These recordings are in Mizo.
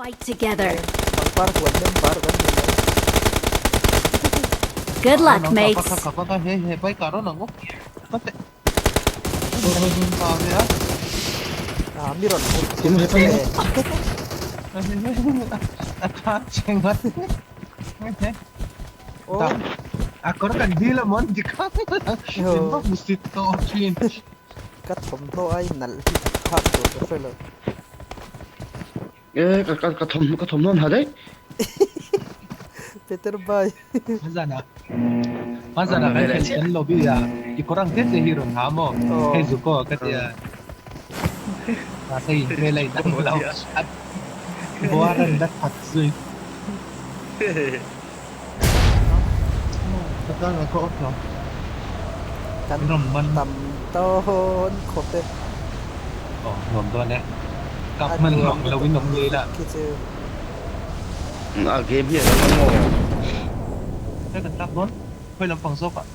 Fight together. Pangpar huan member kan ni mai. Good luck, mates. Ah, mi rawn hmu che. Oh. Ka thawmhnaw ai nalh hi phak tur ka hre lo. E ka ka ka thawmhnaw ka thawmhnaw an ha daih. Peter bhai. Hmanzana hmanzana kan khelh kan lobby ah i kawr ang te te hi rawn ha maw hei zuko ka tia mahse in hmel a in ang lo a buar an la that zui. Ka tan a ka off lo. Kan tam dawn khawp e. Aw nuam dawn e. Kap hman mang lo in awm ngei la. Khi chu. A game hi a dang ang aw. He kan tlak dawn. Khawi lampang zawk ah.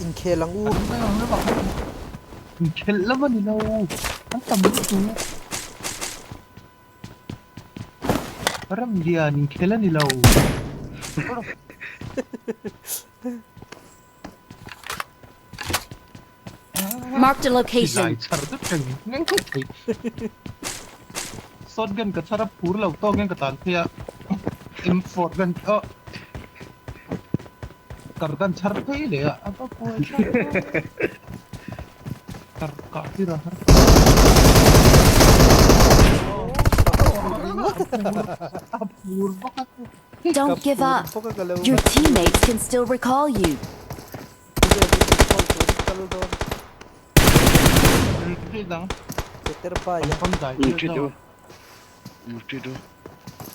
Inkhel ang u. Inkhelh lam a ni lo. An tam lutuk. Ramlian inkhel a ni lo. Marked a location. Silai chhar deuh reng nge nge thei. Shotgun ka chhar a phur lo tawk in ka tan phei a. M4 gun oh kar kan chhar phei leh a a va buai thlak kar kah tir a har Don't give up. Your teammates can still recall you.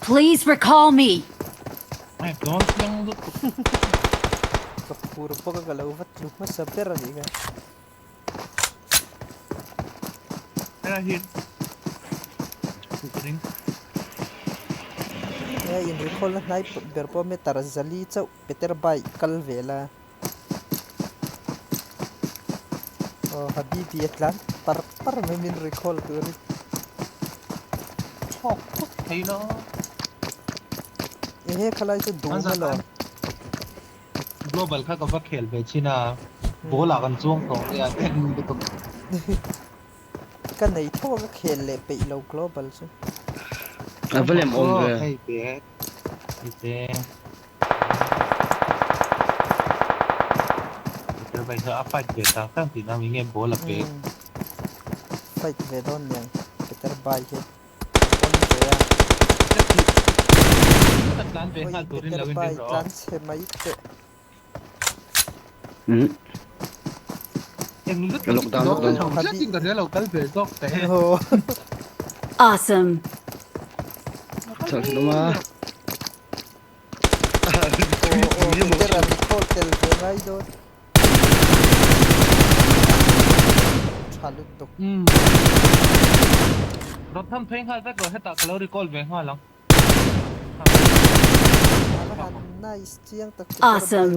Please recall me. Ka phur bawk a ka lo va tlu hmasa ber a nih kha. He in recall na hnai ber pawh meter zali chauh Peter bike kal ve la. Aw Habibi a tlan par par mai min recall turin. Chhawk thut thei lo. Ehe khalai chu dum elaw. Global kha ka va khel ve chin a, ball ah kan chuang tawh nia en lutuk. Ka nei tho a ka khel leh peih lo global chu. A va lem awm ve. Hei te hei te Peter vai kha a fight ve tang tang tih na mi nge ball a pek. Fight ve dawn niang Peter vai hi. Pawn ve a. Ka tlan ve nghal turin lo in ring rawh. Tlan chhe mai teh. Eng lutuk lo zetin ka lo kal ve zawk teh. Awesome. Chak hlawm a. Aw aw Peter an call tel ve ngai dawn. Tha lutuk. Rawn tham phei nghal vek rawh hetah ka lo recall ve nghal ang. Nice chiang tak Awesome.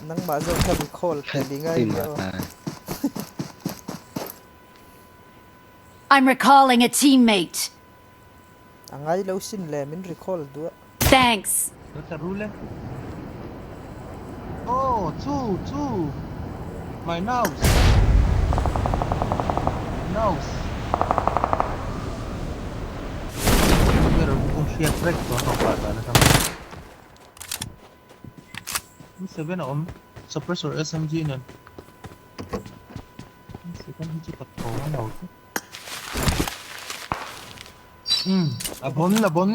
Nangmah zawk kha recall tel i ngai nia aw. I'm recalling a teammate. A ngai lo sin le min recall duah. Thanks. Lo tla rul e. Oh chu chu my nose nose Ber kung hriat vek dawn ho pah dan atang M7 a awm suppressor SMG nen M7 hi chu ka tho a lo tlat Umm a bon a bon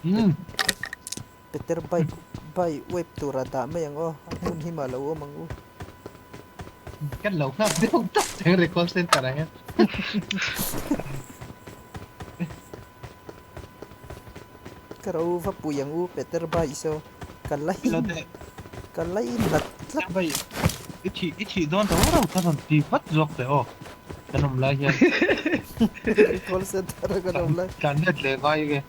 umm. Peter bike bai web tura dah mai ang aw a hmun hi mah lo awm ang u. Kan lo nghak deuh tak cheng re call center ah hian. Ka ro va pui ang u Peter bai saw ka la ka la in nat tlat. Bai i thih i thih dawn tho rau ka rawn ti vat zawk teh aw kan awm lai hian. Call center a kan awm lai. Tlan let leh ngai nge.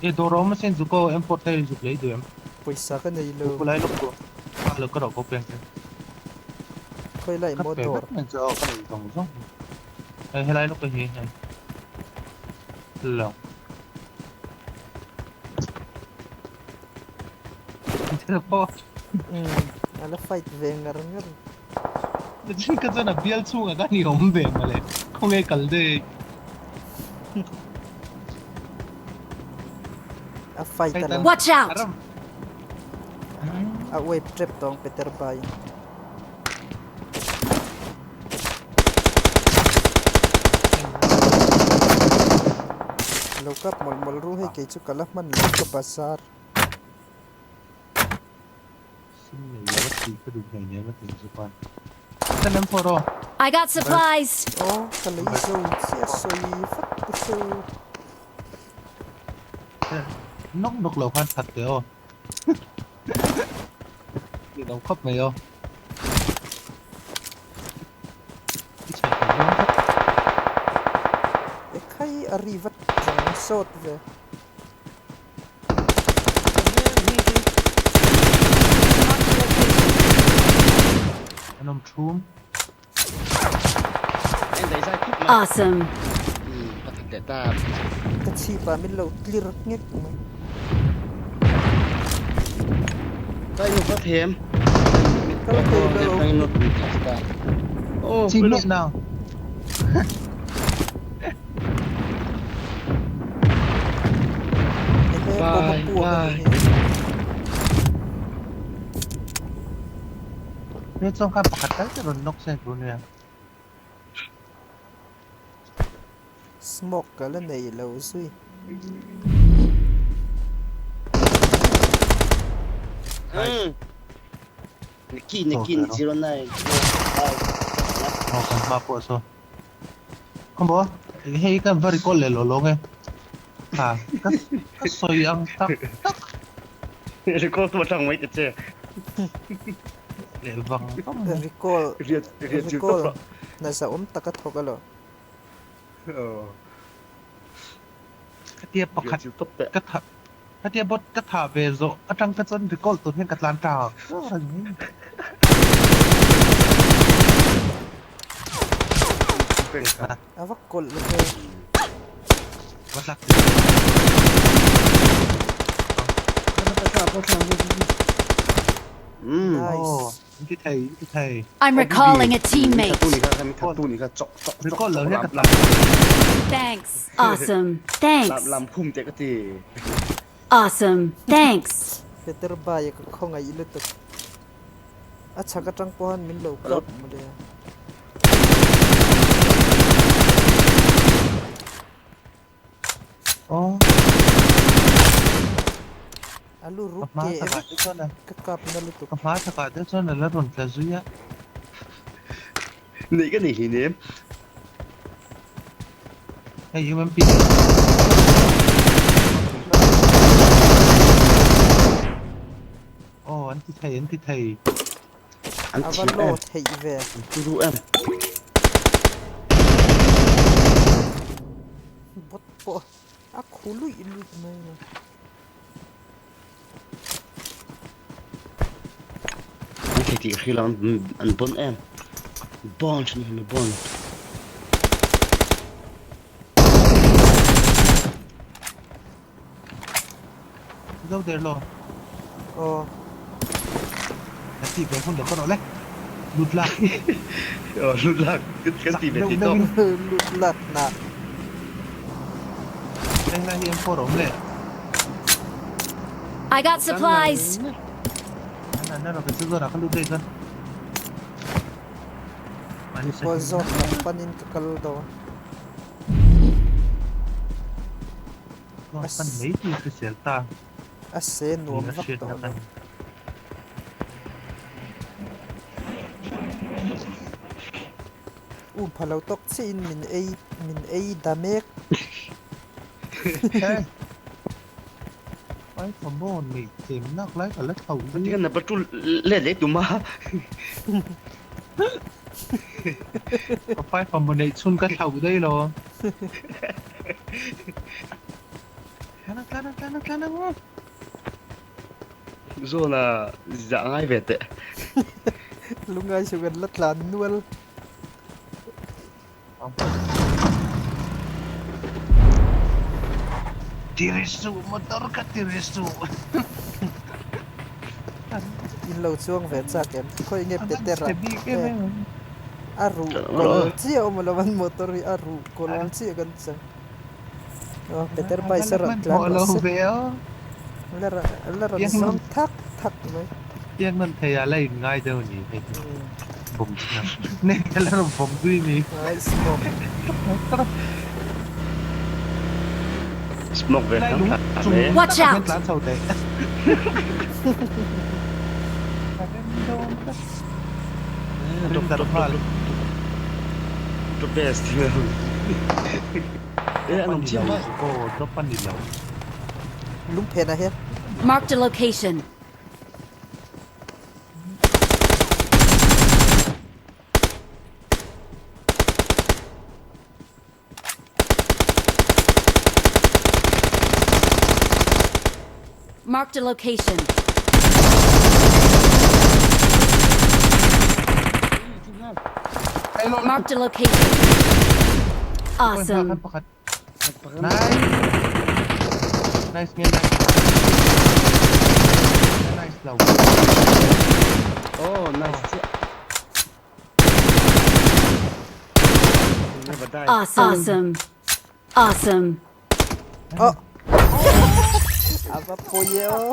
E dawr a awm asin zuko M4 te zuk lei duh em. Pawisa ka nei lo. Ku lai lawk tur. A lo ka rawh ko peng che. Khawilai Ka maw pe dawr? vek mai chu aw ka nei zawng zawng. Hei helai lawk hi hei. Lo. Thil pawh. Umm a la fight ve ngar ngar. Chin ka chuan a bial chhungah khan i awm ve mawle. Khawnge kal daih. A fight a lo. Watch out! A wave trap tawng Peter Bai. Lo kap mawlh mawlh ru hei kei chu ka la hman lo ka bazar. Sim nei lo a tih ka duh hlei nem a ti chu khan. Ka lem pawh rawh. I got supplies. Aw ka lei zo chiah sawi vat ta chu. Nawk nawk lo khan that teh aw. Ni lo khawp mai aw. I chhe thei dawn tlat. Ekhai a ri vat rang sawt ve. An awm thum. Awesome. Ka chhip ah min lo tlir nghek mai. Kal thei lo. Chi miah nang. Ehe bawm a puak a nih hi. He chuan khan pakhat tal te rawn nawk se tur nia. Smoke ka la nei lo zui. Niki Niki 09 Aw kan hma pawh saw. Khawmaw hei kan va recall leh lawh lawng e. Ha ka ka sawi ang tak tak. Recall tu atang mai ta che. Leh vang vang mai. Recall recall na zahawm taka thawk alawm. Khatia pakhat ka tha khatia bot ka tha ve zawh atang ka chuan recall tur hian ka tlan ta a ni. A va kawlh ve. Va tlak. Nice. I'm recalling a teammate. Thanks. Awesome. Thanks. Awesome. Thanks. Peter Bai ka khawngaih lutuk. A chhak atang pawh han min lo kap mawle. Aw. A lu ruk Ka hma ke takah te chuan a ka kap na lutuk. Ka hma takah te chuan a la rawn tla zui a. Neih ka nei hlei nem. Hei UMP. Aw an ti thei an ti thei. An A va thiam law em. theih ve. An turu em. Bot pawh a khu luih luih mai a. An thei tih hril ang an bon em. Bon thin hi bon. Zo der lo. Aw. Ka ti ve hun lo ka rawh le. Lut lak. Aw lut lak kan ti ve ti tawp. Lut lak na. Englai hi M4 awm le. I got supplies. Nan nan rawh ka chu zawrah ka lut daih chuan. Keipawh zawt lam panin ka kal dawn. Chuan pan mai chu hrisel ta. A se nuam vak tawh lo. Um pha lo tawk chiah in min ei min ei da mek. Ai ka maw neih tlem nak lai ka la thlauh zui. Ati kan patrol let leh tum a. Ka pai fa maw neih chhun ka thlauh daih lo. Tlan ang tlan ang tlan ang tlan ang. Zawna zah ngai ve teh. Lungai suh kan la tlan nual. Tiri suh motor ka tiri suh. In lo chuang ve chak em? Khawi nge Petera? A ruh kawl chiah awm lo an motor hi a ruh kawl chiah kan chang. Aw Peter bike a rawn tlan rawh se. La la rawn zawm thak thak mai. Piang nawn thei a la in ngai deuh ni hei chu bawm chhia ne ka la rawn vawm zui ni. Smoke. Smoke ve thang thang e. Watch out. Tlan chho teh. Drop drop drop drop best. E an awm chiah mai. Drop a ni lo. Lungphen ah hian. Marked a location. Marked a location. Marked a location. Awesome. Nice. Nice nge nice. Nice lo. Oh nice chiah. Never die. Awesome. Awesome. Awesome. Oh. Ava pawi e aw.